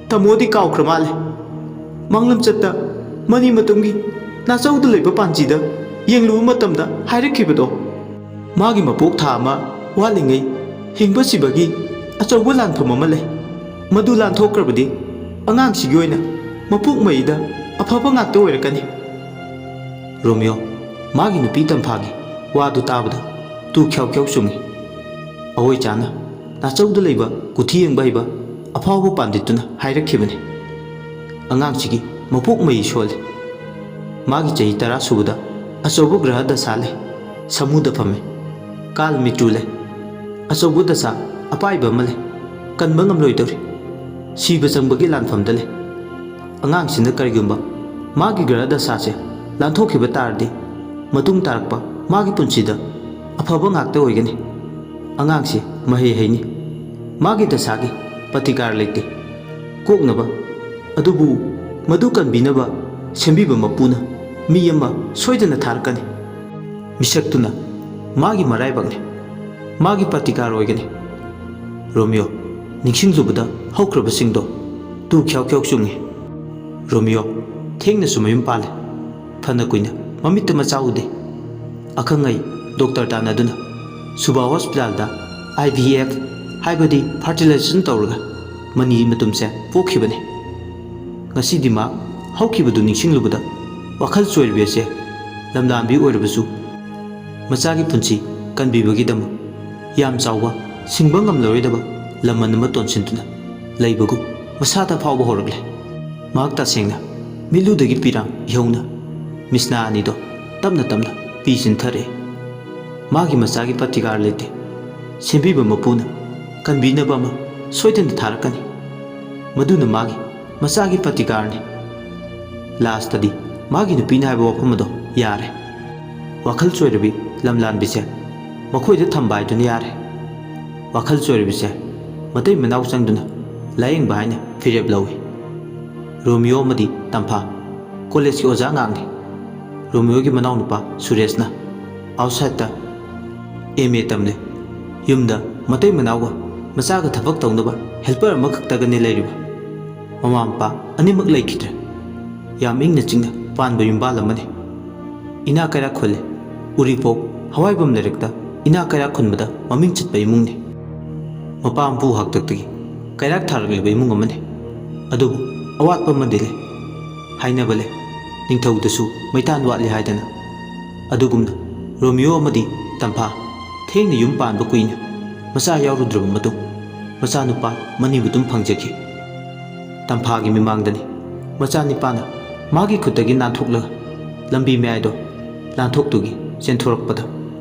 ꯇꯥꯃꯣꯗꯤ ꯀꯥꯎꯈ꯭ꯔ ꯃꯥꯜꯂꯦ꯫ ꯃꯥꯡꯂꯝꯆꯠꯇ ꯃꯅꯤ ꯃꯇꯨꯝꯒꯤ ꯅꯥꯆꯧꯗ ꯂꯩꯕ ꯄꯥꯟꯖꯤꯗ ꯌꯦꯡꯂꯨꯕ ꯃꯇꯝꯗ ꯍꯥꯏꯔꯛꯈꯤꯕꯗꯣ꯫ ꯃꯥꯒꯤ ꯃꯄꯣꯛ ꯊꯥ ꯑꯃ ꯋꯥꯠꯂꯤꯉꯩ ꯍꯤꯡꯕ ꯁꯤꯕꯒꯤ ꯑꯆꯧꯕ ꯂꯥꯟꯐꯝ ꯑꯃ ꯂꯩ꯫ ꯃꯗꯨ ꯂꯥꯟꯊꯣꯛꯈ꯭ꯔꯕꯗꯤ ꯑꯉꯥꯡꯁꯤꯒꯤ ꯑꯣꯏꯅ ꯃꯄꯣꯛ ꯃꯩꯗ ꯑꯐꯕ ꯉꯥꯛꯇ ꯑꯣꯏꯔꯛꯀꯅꯤ꯫ ꯔꯣꯃꯤꯌꯣ, ꯃꯥꯒꯤ ꯅꯨꯄꯤ ꯇꯝꯐꯥꯒꯤ ꯋꯥꯗꯨ ꯇꯥꯕꯗ ꯇꯨ ꯈ꯭ꯌꯥꯎ ꯈ꯭ꯌꯥꯎ ꯆꯨꯡꯏ꯫ ꯑꯋꯣꯏ ꯆꯥꯅ ꯅꯥꯆꯧꯗ ꯂꯩꯕ ꯀꯨꯊꯤ ꯌꯦꯡꯕ ꯍꯩꯕ ꯑꯐꯥꯎꯕ ꯄꯥꯟꯗꯤꯠꯇꯨꯅ ꯍꯥꯏꯔꯛꯈꯤꯕꯅꯤ꯫ ꯑꯉꯥꯡꯁꯤꯒꯤ ꯃꯄꯣꯛ ꯃꯩ ꯁꯣꯜꯂꯤ꯫ ꯃꯥꯒꯤ ꯆꯍꯤ ꯇꯔꯥ ꯁꯨꯕꯗ ꯑꯆꯧꯕ ꯒ꯭ꯔꯍ ꯗꯁꯥ ꯂꯩ꯫ ꯁꯃꯨꯗ ꯐꯝꯃꯤ꯫ ꯀꯥꯜ ꯃꯤꯇ꯭ꯔꯨ ꯂꯩ꯫ ꯑꯆꯧꯕ ꯗꯁꯥ ꯑꯄꯥꯏꯕ ꯑꯃ ꯂꯩ꯫ ꯀꯟꯕ ꯉꯝꯂꯣꯏꯗꯧꯔꯤ꯫ ꯁꯤꯕ ꯆꯪꯕꯒꯤ ꯂꯥꯟꯐꯝꯗ ꯂꯩ꯫ ꯑꯉꯥꯡꯁꯤꯅ ꯀꯔꯤꯒꯨꯝꯕ ꯃꯥꯒꯤ ꯒ꯭ꯔꯍ ꯗꯁꯥꯁꯦ ꯂꯥꯟꯊꯣꯛꯈꯤꯕ ꯇꯥꯔꯗꯤ, ꯃꯇꯨꯡ ꯇꯥꯔꯛꯄ ꯃꯥꯒꯤ ꯄꯨꯟꯁꯤꯗ ꯑꯐꯕ ꯉꯥꯛꯇ ꯑꯣꯏꯒꯅꯤ꯫ ꯑꯉꯥꯡꯁꯤ ꯃꯍꯩ ꯍꯩꯅꯤ꯫ ꯃꯥꯒꯤ ꯗꯁꯥꯒꯤ ꯄ꯭ꯔꯇꯤꯀꯥꯔ ꯂꯩꯇꯦ꯫ ꯀꯣꯛꯅꯕ, ꯑꯗꯨꯕꯨ ꯃꯗꯨ ꯀꯟꯕꯤꯅꯕ ꯁꯦꯝꯕꯤꯕ ꯃꯄꯨꯅ ꯃꯤ ꯑꯃ ꯁꯣꯏꯗꯅ ꯊꯥꯔꯛꯀꯅꯤ꯫ ꯃꯤꯁꯛꯇꯨꯅ ꯃꯥꯒꯤ ꯃꯔꯥꯏꯕꯛꯅꯤ, ꯃꯥꯒꯤ ꯄ꯭ꯔꯇꯤꯀꯥꯔ ꯑꯣꯏꯒꯅꯤ꯫ ꯔꯣꯃꯤꯌꯣ ꯅꯤꯡꯁꯤꯡꯂꯨꯕꯗ ꯍꯧꯈ꯭ꯔꯕꯁꯤꯡꯗꯣ ꯇꯨ ꯈ꯭ꯌꯥꯎ ꯈ꯭ꯌꯥꯎ ꯆꯨꯡꯉꯤ꯫ ꯔꯣꯃꯤꯌꯣ ꯊꯦꯡꯅꯁꯨ ꯃꯌꯨꯝ ꯄꯥꯜꯂꯦ꯫ ꯐꯅ ꯀꯨꯏꯅ ꯃꯃꯤꯠꯇ ꯃꯆꯥ ꯎꯗꯦ꯫ ꯑꯈꯪ ꯑꯍꯩ ꯗꯣꯛꯇꯔ ꯇꯥꯟꯅꯗꯨꯅ ꯁꯨꯕꯥ ꯍꯣꯁꯄꯤꯇꯥꯜꯗ ꯑꯥꯏ ꯚꯤ ꯑꯦꯐ, ꯍꯥꯏꯕꯗꯤ ꯐꯔꯇꯤꯂꯥꯏꯖꯦꯁꯟ ꯇꯧꯔꯒ ꯃꯅꯤ ꯃꯇꯨꯝꯁꯦ ꯄꯣꯛꯈꯤꯕꯅꯤ꯫ ꯉꯁꯤꯗꯤ ꯃꯥ ꯍꯧꯈꯤꯕꯗꯨ ꯅꯤꯡꯁꯤꯡꯂꯨꯕꯗ ꯋꯥꯈꯜ ꯆꯣꯏꯔꯕꯤ ꯑꯁꯦ ꯂꯝꯂꯥꯟꯕꯤ ꯑꯣꯏꯔꯕꯁꯨ ꯃꯆꯥꯒꯤ ꯄꯨꯟꯁꯤ ꯀꯟꯕꯤꯕꯒꯤꯗꯃꯛ ꯌꯥꯝ ꯆꯥꯎꯕ, ꯁꯤꯡꯕ ꯉꯝꯂꯔꯣꯏꯗꯕ ꯂꯃꯟ ꯑꯃ ꯇꯣꯟꯁꯤꯟꯗꯨꯅ ꯂꯩꯕꯒꯨꯝ ꯃꯁꯥꯗ ꯐꯥꯎꯕ ꯍꯧꯔꯛꯂꯦ꯫ ꯃꯍꯥꯛ ꯇꯁꯦꯡꯅ ꯃꯤꯠꯂꯨꯗꯒꯤ ꯄꯤꯔꯥꯡ ꯏꯍꯧꯅ ꯃꯤꯁꯅꯥ ꯑꯅꯤꯗꯣ ꯇꯞꯅ ꯇꯞꯅ ꯄꯤ ꯆꯤꯟꯊꯔꯛꯏ꯫ ꯃꯥꯒꯤ ꯃꯆꯥꯒꯤ ꯄ꯭ꯔꯇꯤꯀꯥꯔ ꯂꯩꯇꯦ꯫ ꯁꯦꯝꯕꯤꯕ ꯃꯄꯨꯅ ꯀꯟꯕꯤꯅꯕ ꯑꯃ ꯁꯣꯏꯗꯅ ꯊꯥꯔꯛꯀꯅꯤ꯫ ꯃꯗꯨꯅ ꯃꯥꯒꯤ ꯃꯆꯥꯒꯤ ꯄ꯭ꯔꯇꯤꯀꯥꯔꯅꯤ꯫ ꯂꯥꯁꯇꯗꯤ ꯃꯥꯒꯤ ꯅꯨꯄꯤꯅ ꯍꯥꯏꯕ ꯋꯥꯐꯝ ꯑꯗꯣ ꯌꯥꯔꯦ꯫ ꯋꯥꯈꯜ ꯆꯣꯏꯔꯕꯤ ꯂꯝꯂꯥꯟꯕꯤꯁꯦ ꯃꯈꯣꯏꯗ ꯊꯝꯕ ꯍꯥꯏꯗꯨꯅ ꯌꯥꯔꯦ꯫ ꯋꯥꯈꯜ ꯆꯣꯏꯔꯕꯤꯁꯦ ꯃꯇꯩ ꯃꯅꯥꯎ ꯆꯪꯗꯨꯅ ꯂꯥꯌꯦꯡꯕ ꯍꯥꯏꯅ ꯐꯤꯔꯦꯞ ꯂꯧꯏ꯫ ꯔꯣꯃꯤꯌꯣ ꯑꯃꯗꯤ ꯇꯝꯐꯥ ꯀꯣꯂꯦꯖꯀꯤ ꯑꯣꯖꯥ ꯉꯥꯛꯅꯤ꯫ ꯔꯣꯃꯤꯌꯣꯒꯤ ꯃꯅꯥꯎꯅꯨꯄꯥ ꯁꯨꯔꯦꯁꯅ ꯑꯥꯎꯠꯁꯥꯏꯠꯇ ꯑꯦꯝ ꯑꯦ ꯇꯝꯂꯤ꯫ ꯌꯨꯝꯗ ꯃꯇꯩ ꯃꯅꯥꯎꯒ ꯃꯆꯥꯒ ꯊꯕꯛ ꯇꯧꯅꯕ ꯍꯦꯜꯄꯔ ꯑꯃꯈꯛꯇꯒꯅꯤ ꯂꯩꯔꯤꯕ꯫ ꯃꯃꯥ ꯃꯄꯥ ꯑꯅꯤꯃꯛ ꯂꯩꯈꯤꯗ꯭ꯔꯦ꯫ ꯌꯥꯝ ꯏꯪꯅ ꯆꯤꯛꯅ ꯄꯥꯟꯕ ꯌꯨꯝꯕꯥꯜ ꯑꯃꯅꯤ꯫ ꯏꯅꯥ ꯀꯩꯔꯥꯛ ꯈꯨꯜꯂꯤ꯫ ꯎꯔꯤꯄꯣꯛ ꯍꯋꯥꯏꯕꯝ ꯂꯩꯔꯛꯇ ꯏꯅꯥ ꯀꯩꯔꯥꯛ ꯈꯨꯟꯕꯗ ꯃꯃꯤꯡ ꯆꯠꯄ ꯏꯃꯨꯡꯅꯤ꯫ ꯃꯄꯥ ꯃꯄꯨ ꯍꯥꯛꯇꯛꯇꯒꯤ ꯀꯩꯔꯥꯛ ꯊꯥꯔꯛꯂꯤꯕ ꯏꯃꯨꯡ ꯑꯃꯅꯤ꯫ ꯑꯗꯨꯕꯨ ꯑꯋꯥꯠꯄ ꯑꯃꯗꯤ ꯂꯩ꯫ ꯍꯥꯏꯅꯕ ꯂꯩ, ꯅꯤꯡꯊꯧꯗꯁꯨ ꯃꯩꯇꯥꯟ ꯋꯥꯠꯂꯤ ꯍꯥꯏꯗꯅ꯫ ꯑꯗꯨꯒꯨꯝꯅ ꯔꯣꯃꯤꯌꯣ ꯑꯃꯗꯤ ꯇꯝꯐꯥ ꯊꯦꯡꯅ ꯌꯨꯝ ꯄꯥꯟꯕ ꯀꯨꯏꯅ ꯃꯆꯥ ꯌꯥꯎꯔꯨꯗ꯭ꯔꯕ ꯃꯇꯨꯡ ꯃꯆꯥꯅꯨꯄꯥ ꯃꯅꯤꯕꯨꯇꯨꯝ ꯐꯪꯖꯈꯤ꯫ ꯇꯝꯐꯥꯒꯤ ꯃꯤꯃꯥꯡꯗꯅꯤ ꯃꯆꯥꯅꯤꯄꯥꯅ ꯃꯥꯒꯤ ꯈꯨꯠꯇꯒꯤ ꯅꯥꯟꯊꯣꯛꯂꯒ ꯂꯝꯕꯤ ꯃꯌꯥꯏꯗꯣ ꯂꯥꯟꯊꯣꯛꯇꯨꯒꯤ ꯆꯦꯟꯊꯣꯔꯛꯄꯗ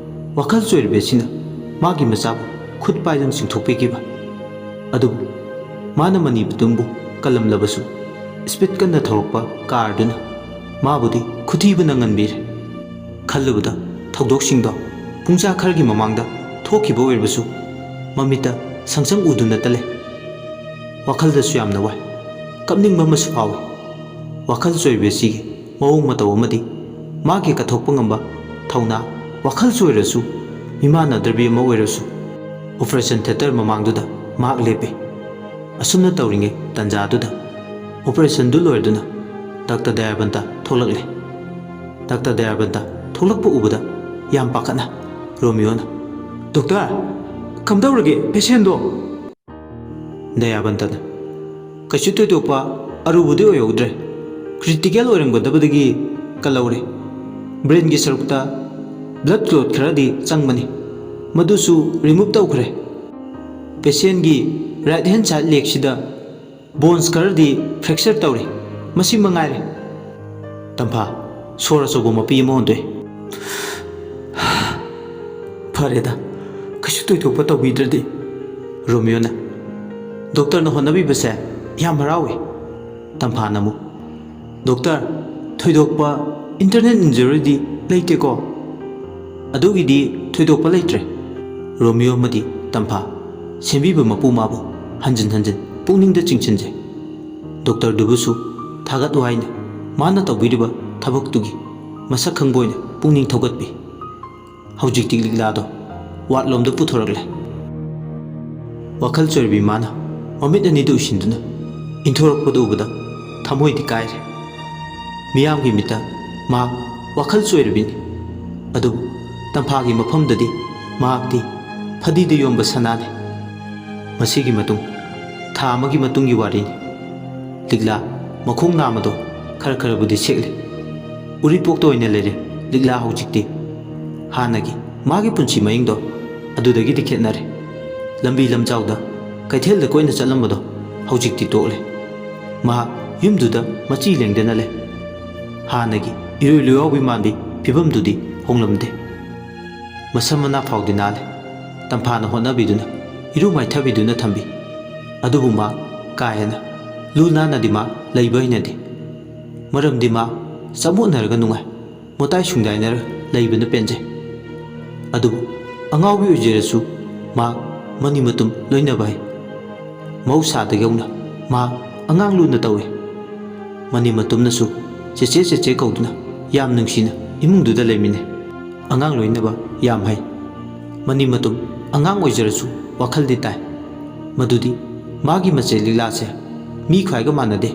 ꯋꯥꯈꯜ ꯆꯣꯏꯔꯕꯤ ꯑꯁꯤꯅ ꯃꯥꯒꯤ ꯃꯆꯥꯕꯨ ꯈꯨꯠ ꯄꯥꯏꯗꯨꯅ ꯆꯤꯡꯊꯣꯛꯄꯤꯈꯤꯕ꯫ ꯑꯗꯨꯕꯨ ꯃꯥꯅ ꯃꯅꯤꯕꯨꯇꯨꯝꯕꯨ ꯀꯜꯂꯝꯂꯕꯁꯨ ꯁ꯭ꯄꯤꯗ ꯀꯟꯅ ꯊꯧꯔꯛꯄ ꯀꯥꯔꯗꯨꯅ ꯃꯥꯕꯨꯗꯤ ꯈꯨꯊꯤꯕꯅ ꯉꯟꯕꯤꯔꯦ꯫ ꯈꯜꯂꯨꯕꯗ ꯊꯧꯗꯣꯛꯁꯤꯡꯗꯣ ꯄꯨꯡꯖꯥ ꯈꯔꯒꯤ ꯃꯃꯥꯡꯗ ꯊꯣꯛꯈꯤꯕ ꯑꯣꯏꯔꯕꯁꯨ ꯃꯃꯤꯠꯇ ꯁꯪꯁꯪ ꯎꯗꯨꯅꯇ ꯂꯩ꯫ ꯋꯥꯈꯜꯗꯁꯨ ꯌꯥꯝꯅ ꯋꯥꯏ, ꯀꯞꯅꯤꯡꯕ ꯑꯃꯁꯨ ꯐꯥꯎꯏ꯫ ꯋꯥꯈꯜ ꯆꯣꯏꯕ ꯑꯁꯤꯒꯤ ꯃꯑꯣꯡ ꯃꯇꯧ ꯑꯃꯗꯤ ꯃꯥꯒꯤ ꯀꯠꯊꯣꯛꯄ ꯉꯝꯕ ꯊꯧꯅꯥ, ꯋꯥꯈꯜ ꯆꯣꯏꯔꯁꯨ, ꯃꯤꯃꯥꯟꯅꯗ꯭ꯔꯕꯤ ꯑꯃ ꯑꯣꯏꯔꯁꯨ, ꯑꯣꯄꯔꯦꯁꯟ ꯊꯤꯌꯦꯇꯔ ꯃꯃꯥꯡꯗꯨꯗ ꯃꯍꯥꯛ ꯂꯦꯞꯄꯤ꯫ ꯑꯁꯨꯝꯅ ꯇꯧꯔꯤꯉꯩ ꯇꯥꯟꯖꯥꯗꯨꯗ ꯑꯣꯄꯔꯦꯁꯟꯗꯨ ꯂꯣꯏꯔꯗꯨꯅ ꯗꯥꯛꯇꯔ ꯗꯌꯥꯕꯟꯇ ꯊꯣꯛꯂꯛꯂꯦ꯫ ꯗꯥꯛꯇꯔ ꯗꯌꯥꯕꯟꯇ ꯊꯣꯛꯂꯛꯄ ꯎꯕꯗ ꯌꯥꯝ ꯄꯥꯈꯠꯅ ꯔꯣꯃꯤꯌꯣꯅ, "ꯗꯣꯛꯇꯔ, ꯀꯝꯗꯧꯔꯒꯦ ꯄꯦꯁꯦꯟꯗꯣ?" ꯗꯌꯥꯕꯟꯇꯅ, "ꯀꯩꯁꯨ ꯊꯣꯏꯗꯣꯛꯄ ꯑꯔꯨꯕꯗꯤ ꯑꯣꯏꯍꯧꯗ꯭ꯔꯦ꯫ ꯀ꯭ꯔꯤꯇꯤꯀꯦꯜ ꯑꯣꯏꯔꯝꯒꯗꯕꯗꯒꯤ ꯀꯜꯍꯧꯔꯦ꯫ ꯕ꯭ꯔꯦꯟꯒꯤ ꯁꯔꯨꯛꯇ ꯕ꯭ꯂꯗ ꯀ꯭ꯂꯣꯠ ꯈꯔꯗꯤ ꯆꯪꯕꯅꯤ, ꯃꯗꯨꯁꯨ ꯔꯤꯃꯨꯚ ꯇꯧꯈ꯭ꯔꯦ꯫ ꯄꯦꯁꯦꯟꯒꯤ ꯔꯥꯏꯠ ꯍꯦꯟ ꯁꯥꯏꯗ ꯂꯦꯒꯁꯤꯗ ꯕꯣꯟꯁ ꯈꯔꯗꯤ ꯐ꯭ꯔꯦꯛꯆꯔ ꯇꯧꯔꯦ꯫ ꯃꯁꯤ ꯃꯉꯥꯏꯔꯦ꯫" ꯇꯝꯐꯥ ꯁꯣꯔ ꯑꯆꯧꯕ ꯃꯄꯤ ꯑꯃ ꯍꯣꯟꯗꯣꯛꯏ꯫ "ꯐꯔꯦꯗ, ꯀꯩꯁꯨ ꯊꯣꯏꯗꯣꯛꯄ ꯇꯧꯕꯤꯗ꯭ꯔꯗꯤ꯫" ꯔꯣꯃꯤꯌꯣꯅ, "ꯗꯣꯛꯇꯔꯅ ꯍꯣꯠꯅꯕꯤꯕꯁꯦ ꯌꯥꯝ ꯍꯔꯥꯎꯏ꯫" ꯇꯝꯐꯥꯅ ꯑꯃꯨꯛ, "ꯗꯣꯛꯇꯔ, ꯊꯣꯏꯗꯣꯛꯄ ꯏꯟꯇꯔꯅꯦꯜ ꯏꯟꯖꯨꯔꯤꯗꯤ ꯂꯩꯇꯦꯀꯣ?" "ꯑꯗꯨꯒꯤꯗꯤ ꯊꯣꯏꯗꯣꯛꯄ ꯂꯩꯇ꯭ꯔꯦ꯫" ꯔꯣꯃꯤꯌꯣ ꯑꯃꯗꯤ ꯇꯝꯐꯥ ꯁꯦꯝꯕꯤꯕ ꯃꯄꯨ ꯃꯥꯕꯨ ꯍꯟꯖꯤꯟ ꯍꯟꯖꯤꯟ ꯄꯨꯛꯅꯤꯡꯗ ꯆꯤꯡꯁꯤꯟꯖꯩ꯫ ꯗꯣꯛꯇꯔꯗꯨꯕꯨꯁꯨ ꯊꯥꯒꯠ ꯋꯥꯍꯩꯅ ꯃꯥꯅ ꯇꯧꯕꯤꯔꯤꯕ ꯊꯕꯛꯇꯨꯒꯤ ꯃꯁꯛ ꯈꯪꯕ ꯑꯣꯏꯅ ꯄꯨꯛꯅꯤꯡ ꯊꯧꯒꯠꯄꯤ꯫ ꯍꯧꯖꯤꯛꯇꯤ ꯂꯤꯛꯂꯥꯗꯣ ꯋꯥꯔꯗꯂꯣꯝꯗ ꯄꯨꯊꯣꯔꯛꯂꯦ꯫ ꯋꯥꯈꯜ ꯆꯣꯏꯔꯕꯤ ꯃꯥꯅ ꯃꯃꯤꯠ ꯑꯅꯤꯗꯨ ꯎꯏꯁꯤꯟꯗꯨꯅ ꯏꯟꯊꯣꯔꯛꯄꯗꯨ ꯎꯕꯗ ꯊꯃꯣꯏꯗꯤ ꯀꯥꯏꯔꯦ꯫ ꯃꯤꯌꯥꯝꯒꯤ ꯃꯤꯠꯇ ꯃꯍꯥꯛ ꯋꯥꯈꯜ ꯆꯣꯏꯔꯕꯤꯅꯤ꯫ ꯑꯗꯨꯕꯨ ꯇꯝꯐꯥꯒꯤ ꯃꯐꯝꯗꯗꯤ ꯃꯍꯥꯛꯇꯤ ꯐꯗꯤꯗ ꯌꯣꯟꯕ ꯁꯅꯥꯅꯤ꯫ ꯃꯁꯤꯒꯤ ꯃꯇꯨꯡ ꯊꯥ ꯑꯃꯒꯤ ꯃꯇꯨꯡꯒꯤ ꯋꯥꯔꯤꯅꯤ꯫ ꯂꯤꯛꯂꯥ ꯃꯈꯣꯡ ꯅꯥꯝꯃꯗꯣ ꯈꯔ ꯈꯔꯕꯨꯗꯤ ꯁꯦꯛꯂꯦ꯫ ꯎꯔꯤꯄꯣꯛꯇ ꯑꯣꯏꯅ ꯂꯩꯔꯦ ꯂꯤꯛꯂꯥ ꯍꯧꯖꯤꯛꯇꯤ꯫ ꯍꯥꯟꯅꯒꯤ ꯃꯥꯒꯤ ꯄꯨꯟꯁꯤ ꯃꯍꯤꯡꯗꯣ ꯑꯗꯨꯗꯒꯤꯗꯤ ꯈꯦꯠꯅꯔꯦ꯫ ꯂꯝꯕꯤ ꯂꯝꯖꯥꯎꯗ ꯀꯩꯊꯦꯜꯗ ꯀꯣꯏꯅ ꯆꯠꯂꯝꯕꯗꯣ ꯍꯧꯖꯤꯛꯇꯤ ꯇꯣꯛꯂꯦ꯫ ꯃꯍꯥꯛ ꯌꯨꯝꯗꯨꯗ ꯃꯆꯤ ꯂꯦꯡꯗꯅ ꯂꯩ꯫ ꯍꯥꯟꯅꯒꯤ ꯏꯔꯣꯏ ꯂꯣꯌꯥꯎꯕꯤ ꯃꯥꯟꯕꯤ ꯐꯤꯕꯝꯗꯨꯗꯤ ꯍꯣꯡꯂꯝꯗꯦ꯫ ꯃꯁꯝ ꯃꯅꯥ ꯐꯥꯎꯗꯤ ꯅꯥꯜꯂꯦ꯫ ꯇꯝꯐꯥꯅ ꯍꯣꯠꯅꯕꯤꯗꯨꯅ, ꯏꯔꯨ ꯃꯥꯏꯊꯕꯤꯗꯨꯅ ꯊꯝꯕꯤ꯫ ꯑꯗꯨꯕꯨ ꯃꯥ ꯀꯥ ꯍꯦꯟꯅ ꯂꯨ ꯅꯥꯟꯅꯗꯤ ꯃꯥ ꯂꯩꯕ ꯍꯩꯅꯗꯦ꯫ ꯃꯔꯝꯗꯤ ꯃꯥ ꯆꯃꯣꯠꯅꯔꯒ ꯅꯨꯡꯉꯥꯏ, ꯃꯣꯇꯥꯏ ꯁꯨꯡꯗꯥꯏꯅꯔ ꯂꯩꯕꯅ ꯄꯦꯟꯖꯩ꯫ ꯑꯗꯨꯕꯨ ꯑꯉꯥꯎꯕꯤ ꯑꯣꯏꯖꯔꯁꯨ ꯃꯥ ꯃꯅꯤ ꯃꯇꯨꯝ ꯂꯣꯏꯅꯕ ꯍꯩ꯫ ꯃꯍꯧꯁꯥꯗꯒꯤ ꯍꯧꯅ ꯃꯥ ꯑꯉꯥꯡ ꯂꯨꯅ ꯇꯧꯏ꯫ ꯃꯅꯤꯃꯇꯨꯝꯅꯁꯨ ꯆꯦꯆꯦ ꯆꯦꯆꯦ ꯀꯧꯗꯨꯅ ꯌꯥꯝ ꯅꯨꯡꯁꯤꯅ ꯏꯃꯨꯡꯗꯨꯗ ꯂꯩꯃꯤꯟꯅꯩ꯫ ꯑꯉꯥꯡ ꯂꯣꯏꯅꯕ ꯌꯥꯝ ꯍꯩ꯫ ꯃꯅꯤꯃꯇꯨꯝ ꯑꯉꯥꯡ ꯑꯣꯏꯖꯔꯁꯨ ꯋꯥꯈꯜꯗꯤ ꯇꯥꯏ꯫ ꯃꯗꯨꯗꯤ ꯃꯥꯒꯤ ꯃꯆꯦ ꯂꯤꯛꯂꯥꯁꯦ ꯃꯤ ꯈ꯭ꯋꯥꯏꯒ ꯃꯥꯟꯅꯗꯦ꯫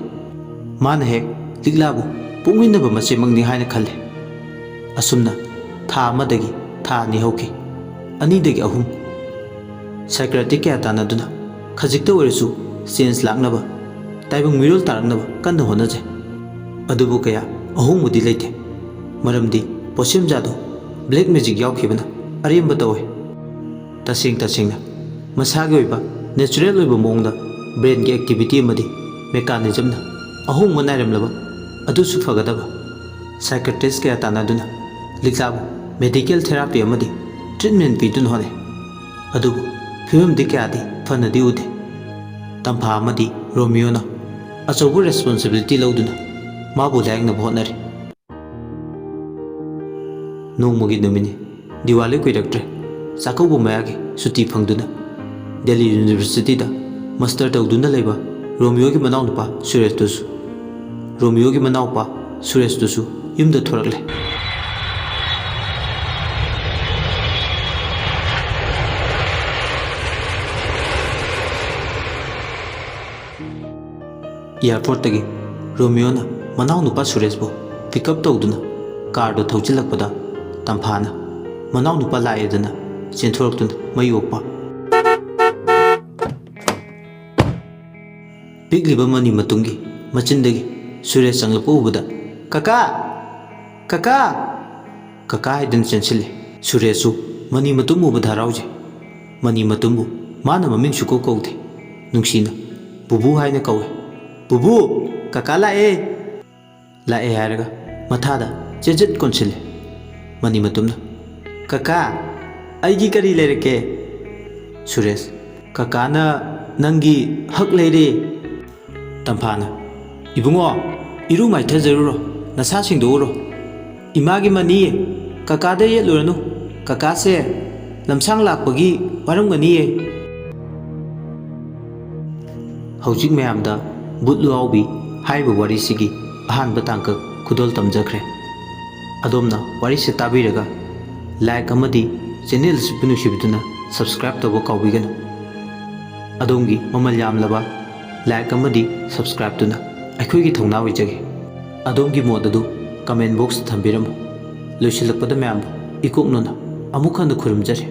ꯃꯥꯅ ꯍꯦꯛ ꯂꯤꯛꯂꯥꯕꯨ ꯄꯣꯛꯃꯤꯟꯅꯕ ꯃꯆꯦꯃꯛꯅꯤ ꯍꯥꯏꯅ ꯈꯜꯂꯦ꯫ ꯑꯁꯨꯝꯅ ꯊꯥ ꯑꯃꯗꯒꯤ ꯊꯥ ꯑꯅꯤ ꯍꯧꯈꯤ꯫ ꯑꯅꯤꯗꯒꯤ ꯑꯍꯨꯝ꯫ ꯁꯥꯏꯀ꯭ꯔꯦꯇꯤꯛ ꯀꯌꯥ ꯇꯥꯟꯅꯗꯨꯅ ꯈꯖꯤꯛꯇ ꯑꯣꯏꯔꯁꯨ ꯆꯦꯟꯖ ꯂꯥꯛꯅꯕ, ꯇꯥꯏꯕꯪ ꯃꯤꯔꯣꯜ ꯇꯥꯔꯛꯅꯕ ꯀꯟꯅ ꯍꯣꯠꯅꯖꯩ꯫ ꯑꯗꯨꯕꯨ ꯀꯌꯥ ꯑꯍꯣꯡꯕꯗꯤ ꯂꯩꯇꯦ꯫ ꯃꯔꯝꯗꯤ ꯄꯣꯠꯁꯦꯝꯖꯥꯗꯣ ꯕ꯭ꯂꯦꯛ ꯃꯦꯖꯤꯛ ꯌꯥꯎꯈꯤꯕꯅ ꯑꯔꯦꯝꯕ ꯇꯧꯏ꯫ ꯇꯁꯦꯡ ꯇꯁꯦꯡꯅ ꯃꯁꯥꯒꯤ ꯑꯣꯏꯕ ꯅꯦꯆꯔꯦꯜ ꯑꯣꯏꯕ ꯃꯑꯣꯡꯗ ꯕ꯭ꯔꯦꯟꯒꯤ ꯑꯦꯛꯇꯤꯚꯤꯇꯤ ꯑꯃꯗꯤ ꯃꯦꯀꯥꯅꯤꯖꯝꯅ ꯑꯍꯣꯡꯕ ꯅꯥꯏꯔꯝꯂꯕ ꯑꯗꯨꯁꯨ ꯐꯒꯗꯕ꯫ ꯁꯥꯏꯀ꯭ꯔꯦꯇꯤꯁ ꯀꯌꯥ ꯇꯥꯟꯅꯗꯨꯅ ꯂꯤꯛꯂꯥꯕꯨ ꯃꯦꯗꯤꯀꯦꯜ ꯊꯦꯔꯥꯄꯤ ꯑꯃꯗꯤ ꯇ꯭ꯔꯤꯠꯃꯦꯟ ꯄꯤꯗꯨꯅ ꯍꯣꯠꯅꯩ꯫ ꯑꯗꯨꯕꯨ ꯐꯤꯕꯝꯗꯤ ꯀꯌꯥꯗꯤ ꯐꯅꯗꯤ ꯎꯗꯦ꯫ ꯇꯝꯐꯥ ꯑꯃꯗꯤ ꯔꯣꯃꯤꯌꯣꯅ ꯑꯆꯧꯕ ꯔꯦꯁꯄꯣꯟꯁꯤꯕꯤꯂꯤꯇꯤ ꯂꯧꯗꯨꯅ ꯃꯥꯕꯨ ꯂꯥꯌꯦꯡꯅꯕ ꯍꯣꯠꯅꯔꯤ꯫ ꯅꯣꯡꯃꯒꯤ ꯅꯨꯃꯤꯠꯅꯤ꯫ ꯗꯤꯋꯥꯂꯤ ꯀꯨꯏꯔꯛꯇ꯭ꯔꯦ꯫ ꯆꯥꯛꯀꯧꯕ ꯃꯌꯥꯒꯤ ꯁꯨꯇꯤ ꯐꯪꯗꯨꯅ ꯗꯦꯜꯂꯤ ꯌꯨꯅꯤꯚꯔꯁꯤꯇꯤꯗ ꯃꯁꯇꯔ ꯇꯧꯗꯨꯅ ꯂꯩꯕ ꯔꯣꯃꯤꯌꯣꯒꯤ ꯃꯅꯥꯎꯅꯨꯄꯥ ꯁꯨꯔꯦꯁꯇꯨꯁꯨ, ꯔꯣꯃꯤꯌꯣꯒꯤ ꯃꯅꯥꯎꯄꯥ ꯁꯨꯔꯦꯁꯇꯨꯁꯨ ꯌꯨꯝꯗ ꯊꯣꯔꯛꯂꯦ꯫ ꯑꯦꯌꯥꯔꯄꯣꯔꯠꯇꯒꯤ ꯔꯣꯃꯤꯌꯣꯅ ꯃꯅꯥꯎꯅꯨꯄꯥ ꯁꯨꯔꯦꯁꯄꯨ ꯄꯤꯛ ꯑꯞ ꯇꯧꯗꯨꯅ ꯀꯥꯔꯗꯨ ꯊꯧꯖꯤꯜꯂꯛꯄꯗ, ꯇꯝꯐꯥꯅ ꯃꯅꯥꯎꯅꯨꯄꯥ ꯂꯥꯛꯑꯦꯗꯅ ꯆꯦꯟꯊꯣꯔꯛꯇꯨꯅ ꯃꯩ ꯑꯣꯛꯄ꯫ ꯄꯤꯛꯂꯤꯕ ꯃꯅꯤꯃꯇꯨꯝꯒꯤ ꯃꯆꯤꯟꯗꯒꯤ ꯁꯨꯔꯦꯁ ꯆꯪꯂꯛꯄ ꯎꯕꯗ, "ꯀꯀꯥ! ꯀꯀꯥ!" ꯀꯀꯥ ꯍꯥꯏꯗꯨꯅ ꯆꯦꯟꯁꯤꯜꯂꯦ꯫ ꯁꯨꯔꯦꯁꯁꯨ ꯃꯅꯤꯃꯇꯨꯝ ꯎꯕꯗ ꯍꯔꯥꯎꯖꯩ꯫ ꯃꯅꯤꯃꯇꯨꯝꯕꯨ ꯃꯥꯅ ꯃꯃꯤꯡ ꯁꯨꯀꯧ ꯀꯧꯗꯦ꯫ ꯅꯨꯡꯁꯤꯅ "ꯕꯨꯕꯨ" ꯍꯥꯏꯅ ꯀꯧꯏ꯫ "ꯕꯨꯕꯨ! ꯀꯀꯥ ꯂꯥꯛꯑꯦ!" ꯂꯥꯛꯑꯦ ꯍꯥꯏꯔꯒ ꯃꯊꯥꯗ ꯆꯦꯖꯠ ꯀꯣꯟꯁꯤꯜꯂꯦ꯫ ꯃꯅꯤꯃꯇꯨꯝꯅ, "ꯀꯀꯥ, ꯑꯩꯒꯤ ꯀꯔꯤ ꯂꯩꯔꯛꯀꯦ?" ꯁꯨꯔꯦꯁ, "ꯀꯀꯥꯅ ꯅꯪꯒꯤ ꯍꯛ ꯂꯩꯔꯦ!" ꯇꯝꯐꯥꯅ, "ꯏꯕꯨꯡꯉꯣ, ꯏꯔꯨ ꯃꯥꯏꯊꯖꯔꯨꯔꯣ, ꯅꯁꯥ ꯁꯦꯡꯗꯣꯛꯎꯔꯣ꯫ ꯏꯃꯥꯒꯤ ꯃꯅꯤ ꯀꯀꯥꯗ ꯌꯦꯠꯂꯨꯔꯅꯨ꯫ ꯀꯀꯥꯁꯦ ꯂꯝꯁꯥꯡ ꯂꯥꯛꯄꯒꯤ ꯋꯥꯔꯝꯒꯅꯤꯌꯦ꯫" ꯍꯧꯖꯤꯛ ꯃꯌꯥꯝꯗ ꯕꯨꯠ ꯂꯨꯍꯥꯎꯕꯤ ꯍꯥꯏꯔꯤꯕ ꯋꯥꯔꯤꯁꯤꯒꯤ ꯑꯍꯥꯟꯕ ꯇꯥꯡꯀꯛ ꯈꯨꯗꯣꯜ ꯇꯝꯖꯈ꯭ꯔꯦ꯫ ꯑꯗꯣꯝꯅ ꯋꯥꯔꯤꯁꯦ ꯇꯥꯕꯤꯔꯒ like ꯑꯃꯗꯤ channel ꯑꯁꯤꯕꯨ ꯅꯨꯡꯁꯤꯕꯤꯗꯨꯅ subscribe ꯇꯧꯕ ꯀꯥꯎꯕꯤꯒꯅꯨ꯫ ꯑꯗꯣꯝꯒꯤ ꯃꯃꯜ ꯌꯥꯝꯂꯕ like ꯑꯃꯗꯤ subscribe ꯇꯨꯅ ꯑꯩꯈꯣꯏꯒꯤ ꯊꯧꯅꯥ ꯑꯣꯏꯖꯒꯦ꯫ ꯑꯗꯣꯝꯒꯤ ꯃꯣꯠ ꯑꯗꯨ comment box ꯇ ꯊꯝꯕꯤꯔꯝꯃꯨ꯫ ꯂꯣꯏꯁꯤꯜꯂꯛꯄꯗ ꯃꯌꯥꯝꯕꯨ ꯏꯀꯣꯛꯅꯅ ꯑꯃꯨꯛ ꯍꯟꯅ ꯈꯨꯔꯨꯝꯖꯔꯤ꯫